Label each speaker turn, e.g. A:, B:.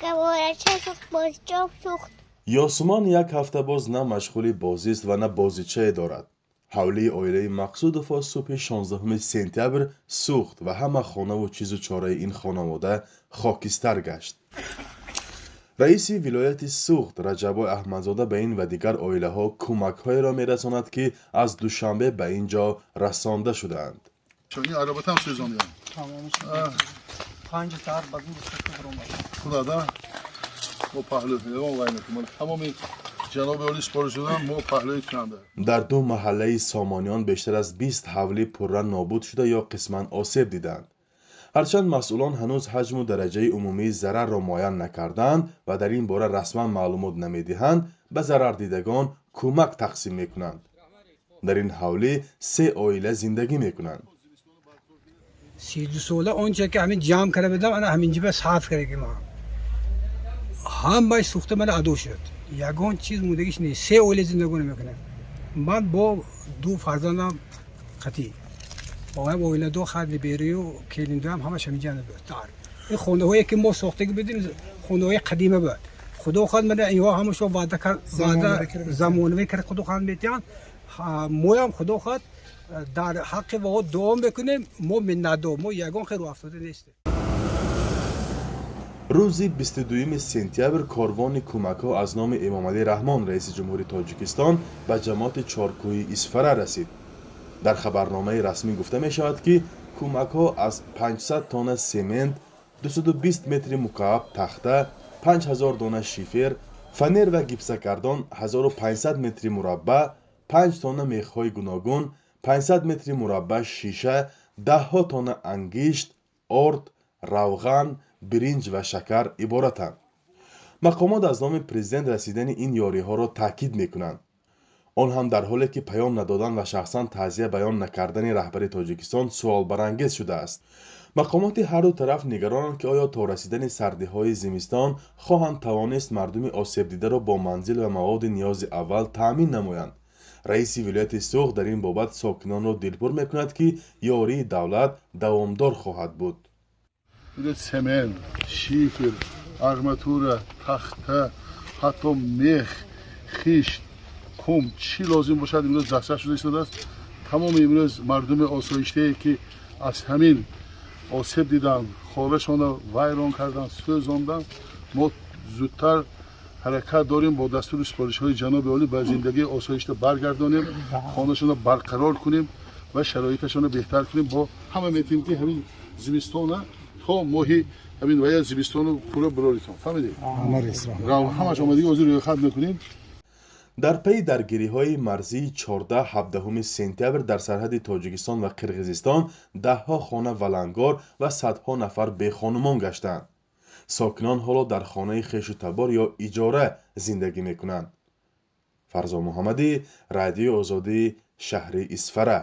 A: Гаҳворача сӯхт, бозичаам сӯхт.
B: Ёсуман як ҳафта боз на машғули бозист ва на бозичае дорад. Ҳавлии оилаи Мақсудовҳо субҳи 16 сентябр сӯхт ва ҳама хонаву чизу чораи ин хонавода хокистар гашт. Раиси вилояти Суғд Раҷаббой Аҳмадзода ба ин ва дигар оилаҳо кӯмакҳоеро мерасонад, ки аз Душанбе ба ин ҷо расонда шудаанд.
C: Ин аробатам сӯзондиям.
D: Панҷ саҳар ба зур сӯхта баромад.
C: Худо мо паҳлӯ вай мекунем. Тамоми ҷаноби олӣ супориш шудан, мо паҳлӯи кунанда.
B: Дар ду маҳаллаи Сомониён бештар аз 20 ҳавлӣ пурра нобуд шуда ё қисман осеб диданд. Ҳарчанд масъулон ҳанӯз ҳаҷму дараҷаи умумии зарарро муайян накардаанд ва дар ин бора расман маълумот намедиҳанд, ба зарардидагон кӯмак тақсим мекунанд. Дар ин ҳавлӣ се оила зиндагӣ мекунанд.
E: 32 сола онче ки ҳамин ҷамъ карда будам, ана ҳамин ҷиба сарф кардаги ман, ҳамаи сӯхта мана адо шуд, ягон чиз мондагиш нест. Се оила зиндагонӣ мекунем, ман бо ду фарзандам қатӣ оям, оиладо хади берию келиндуам ҳамаш ҳаминҷа буд. Дар ин хонаҳое ки мо сохтагӣ будем, хонаҳои қадима буд. Худо хоҳад, мана инҳо ҳамашо ваъда ваъда замонавӣ кард, худо хоҳад, метиҳанд. Моям, худо хоҳад, дар ҳаққи вао дуо мекунем. Мо миннатдор, мо ягон хел рӯафтода нестем.
B: Рӯзи 22 сентябр корвони кӯмакҳо аз номи Эмомалӣ Раҳмон, раиси ҷумҳури Тоҷикистон, ба ҷамоати Чоркӯҳи Исфара расид. Дар хабарномаи расмӣ гуфта мешавад, ки кӯмакҳо аз 500 тонна семент, 220 метри мукааб тахта, 5000 дона шифер, фанер ва гипсакардон 1500 метри мураббаъ, 5 тонна мехҳои гуногун, 500 метри мураббаъ шиша, даҳҳо тонна ангишт, орд, равған, биринҷ ва шакар иборатанд. Мақомот аз номи президент расидани ин ёриҳоро таъкид мекунанд, он ҳам дар ҳоле ки паём надодан ва шахсан таъзия баён накардани раҳбари Тоҷикистон суолбарангез шудааст. Мақомоти ҳарду тараф нигаронанд, ки оё то расидани сардиҳои зимистон хоҳанд тавонист мардуми осебдидаро бо манзил ва маводи ниёзи аввал таъмин намоянд. Раиси вилояти Суғд дар ин бобат сокинонро дилпур мекунад, ки ёрии давлат давомдор хоҳад буд.
C: Цемент, шифер, арматура, тахта, ҳатто мех, хишт, қум, чӣ лозим бошад, имрӯз дастрас шуда истодааст. Тамоми имрӯз мардуми осоиштае, ки аз ҳамин осеб диданд, хонашонро вайрон карданд, сӯзонданд, мо зудтар ҳаракат дорем, бо дастуру супоришҳои ҷаноби олӣ ба зиндагии осоишта баргардонем, хонашонро барқарор кунем ва шароиташонро беҳтар кунем. Бо ҳама метавонем, ки ҳамин зимистона то моҳи ҳамин вая зимистону пурра бироритон. Фаҳмидед, ҳамаш омадагӣ, ҳозир рӯйхат мекунем.
B: Дар пайи даргириҳои марзии 14-17 сентябр дар сарҳади Тоҷикистон ва Қирғизистон даҳҳо хона валангор ва садҳо нафар бехонумон гаштанд. Сокинон ҳоло дар хонаи хешу табор ё иҷора зиндагӣ мекунанд. Фарзон Муҳаммадӣ, Радиои Озодӣ, шаҳри Исфара.